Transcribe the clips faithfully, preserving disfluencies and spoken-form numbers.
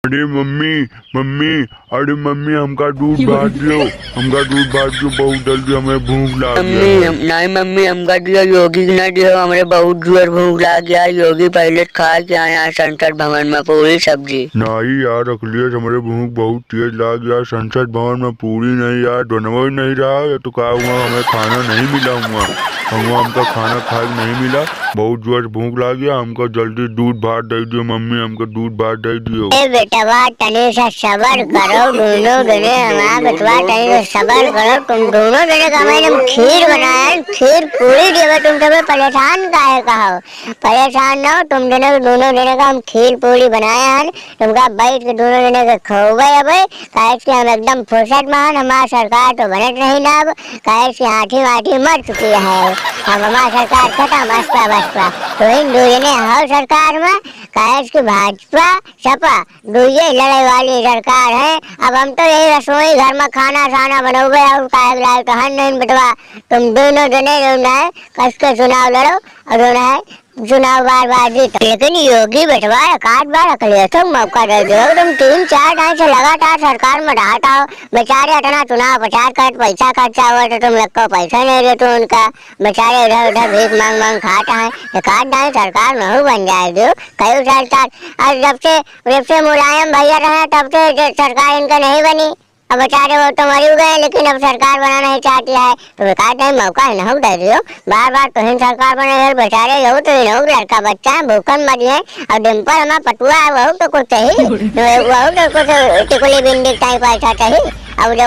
अरे मम्मी, मम्मी, अरे मम्मी, हमका दूध भात दियो, हमका दूध भात दियो, बहुत जल्दी हमें भूख लाग गया मम्मी, है। हम, नहीं मम्मी, हमका दियो, योगी के ना दियो, हमरे बहुत जोर भूख लाग गया। योगी पहले खा के आया है संसद भवन में पूरी सब्जी। नहीं यार अखिलेश, हमरे भूख बहुत तेज लाग गया। संसद भवन में पूरी नहीं यार, बनवा ही नहीं रहा है, तो का हुआ, हमें खाना नहीं मिला हुआ, हम, हमका खाना खाए नहीं मिला। बहुत जोर से भूख लाग गया, हमका जल्दी दूध भात दे दियो मम्मी, हमका दूध भात दे दियो। ए बेटवा, तनी सा सबर करो, दोनों जने हमार बेटवा, तनी सा सबर करो। तुम दोनों जने का मैंने हम खीर बनाया है, खीर पूरी देवे, तुम सबे परेशान काहे का हो? परेशान ना हो, तुम जने, दोनों जने का हम खीर पूरी बनाया है, तुमका बैठ के दोनों जने के खवाबे अबे, काहे कि हम एकदम फुर्सत में हन, हमार सरकार तो बनत नहीं ना अब, काहे कि हाथी वाथी मर चुकी है, अब हमार सरकार खत्म, बसपा, बसपा। तो इन दो जने हव सरकार में, काहे कि भाजपा, सपा, दुइये लड़े वाली सरकार है। अब हम तो यही रसोई घर में खाना साना बनौबे, और काहे लाई तो हन नहीं बेटवा, तुम दोनों जने जो है, कस के चुनाव लड़ो, और जो है, चुनाव बार बार जीत। लेकिन योगी बेटवा एक आध बार अखिलेश को मौका दे दो। तुम तीन चार दाई से लगातार सरकार में रहत आओ, बेचारे इतना चुनाव प्रचार करत, पैसा खर्चा हुआ तो तुम एक को पैसा नहीं देते उनका, बेचारे इधर उधर भीख मांग मांग खात हैं। एक आध दाई सरकार में हो बन जाए दो, कई सरकार। और जब से, जब से मुलायम भैया रहे तब से जे सरकार इनका नहीं बनी। अब बेचारे वो तो मर ही गए, लेकिन अब सरकार बनाना ही चाहती है, तो बेकार टाइम मौका है ना, हम दे दियो। बार बार तुहिन सरकार बने यार, बेचारे यहू तो इनहू लड़का बच्चा है, भूखन मरी है। और डिम्पल हमार पटुआ है, वहू तो कुछ चाहिए, वहू तो कुछ टिकुली बिंदी टाइप ऐसा चाहिए। अब जो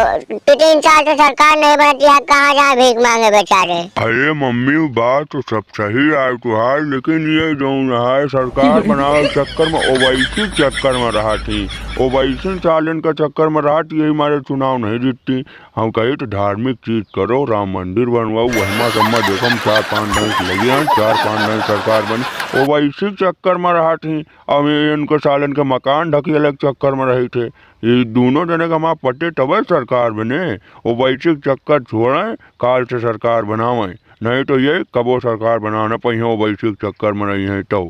तीन साल से सरकार नहीं बनती है, कहाँ जाए भीख मांगे बेचारे। अरे मम्मी, वो बात तो सब सही है तुहार, लेकिन ये जो है सरकार बनावे के चक्कर में, ओवैसी के चक्कर में रहत ही, ओवैसी सालन के चक्कर में रहत, यही मारे चुनाव नहीं जीतती। हम कही तो धार्मिक चीज करो, राम मंदिर बनवाओ, वहमा सम्मा देखो, हम चार पाँच भैंस लगी हैं, चार पाँच भैंस सरकार बनी, ओवैसी के चक्कर में रहत ही। अब ये इनको सालन के मकान ढकेले के चक्कर में रही थे। ये दोनों जने का माँ पटे तबे सरकार बने, ओवैसी के चक्कर छोड़ें, काल से सरकार बनावें, नहीं तो ये कबो सरकार बना न पइहें, ओवैसी के चक्कर में रही हैं तो।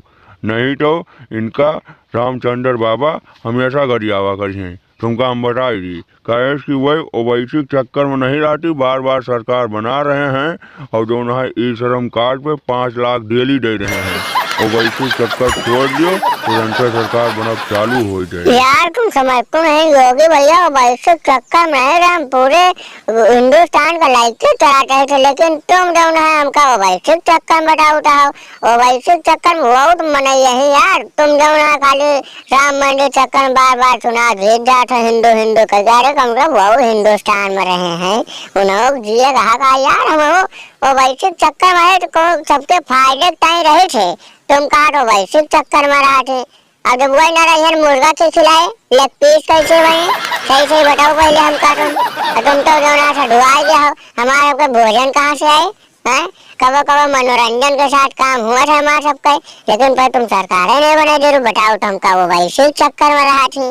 नहीं तो इनका रामचंद्र बाबा हमेशा गरियावा करिहें। तुमका हम बताई दी, काहे कि वह ओवैसी के चक्कर में नहीं रहती, बार बार सरकार बना रहे हैं और जो है ई श्रम कार्ड पे पाँच लाख डेली दे रहे हैं। ओवैसी के चक्कर छोड़ दियो, तुरंत सरकार बनब चालू हो जाए। यार तुम समझते नहीं योगी भैया, ओवैसी के चक्कर में नहीं रहे, हम पूरे हिंदुस्तान का लाइट चलाते थे, लेकिन तुम जो है हमका ओवैसी के चक्कर में बताओ उठाओ। ओवैसी के चक्कर में बहुत मनई है यार, तुम जो है खाली राम मंदिर चक्कर में बार बार चुनाव जीत जात है, हिंदू हिंदू कह के। अरे कम से कम वो हिंदुस्तान में रहे हैं, उन्हों जिए रहा का यार, हम वो, ओवैसी के चक्कर में है तो को-, सबके फायदे के ताई रहे थे, तुम का तो ओवैसी के चक्कर में रहा थे। अब जब वही ना रही है मुर्गा के खिलाए, लेग पीस कैसे बने, सही सही बताओ पहले हमका तुम। और तुम तो जो ना सडुआए गया हो, हमारे सबके भोजन कहाँ से आए? हैं? कबो कबो मनोरंजन के साथ काम हुआ था हमार सबके, लेकिन पर तुम सरकारे नहीं बने, जरूर बताओ तो हमका ओवैसी के चक्कर में रहा थी।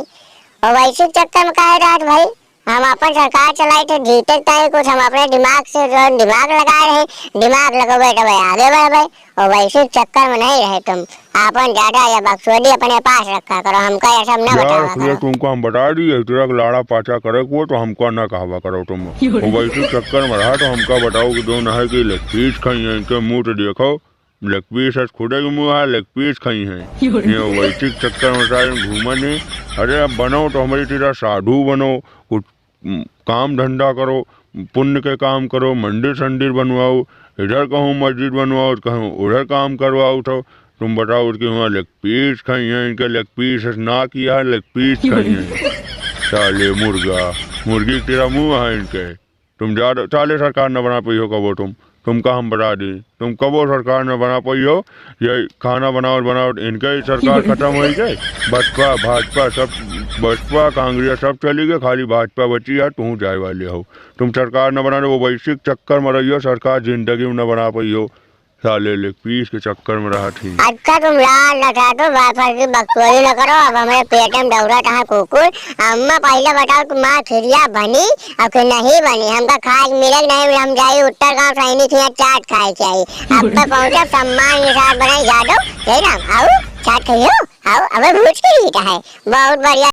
ओवैसी के चक्कर में काहे रहा थी भाई? हम अपन सरकार चलाई थे, जीते के ताई कुछ हम अपने दिमाग से जो दिमाग लगाए रहे, दिमाग लगोबे तबे आगे बढ़बे। ओवैसी के चक्कर में नहीं रहे तुम, अपन ज्यादा या बकचोदी अपने पास रखा करो, हमका ये सब ना यार बतावा अखिलेश, करो। तुमको हम बता दी, इस तरह के लाड़ा पाचा करे को तो हमको ना कहवा करो तुम। ओवैसी के चक्कर में रहा तो हमका बताओ कि जो ना है कि लेग पीस खाई है, इनके मुंह तो देखो, लेग पीस है, खुदे के मुंह है, लेग पीस खाई है। ये ओवैसी के चक्कर में सारे घूमन है। अरे अब बनो तो हमारी तरह साधु बनो, कुछ, उम, काम धंधा करो, पुण्य के काम करो, मंदिर संदिर बनवाओ, इधर कहूँ मस्जिद बनवाओ, कहूँ उधर काम करवाओ, तो तुम बताओ कि वहाँ लेग पीस खाई है, इनके लेग पीस ना किया है, लेग पीस खाई है। साले मुर्गा, मुर्गी की तरह मुंह है इनके। तुम जा, साले सरकार न बना पाई हो कबो तुम। तुमका हम बता दी, तुम कबो सरकार न बना पाई हो। ये खाना बनावत बनावत इनके ही सरकार खत्म हो गए। बसपा, भाजपा सब, बसपा, कांग्रेस सब चली गए, खाली भाजपा बची है, तुम जाए वाले हो। तुम सरकार न बना, ओवैसी के चक्कर में रही हो, सरकार जिंदगी में न बना पाई हो। साले लेग पीस के चक्कर में रहत ही। अच्छा तुम लाल न था तो बापर की बकचोदी न करो, अब हमारे पेट में दौड़त है कुकुर। अम्मा पहले बताओ तुम्हार खिरिया बनी और कि नहीं बनी, हमका खाए के मिले कि नहीं मिले, हम जाई उत्तर गांव सैनिक यहाँ चाट खाए के आई। अब तो पहुँचब सम्मान के साथ बनाई यादव, जय राम, आओ चाट खाइयो, आओ, अबे भूज के रीत है, बहुत बढ़िया।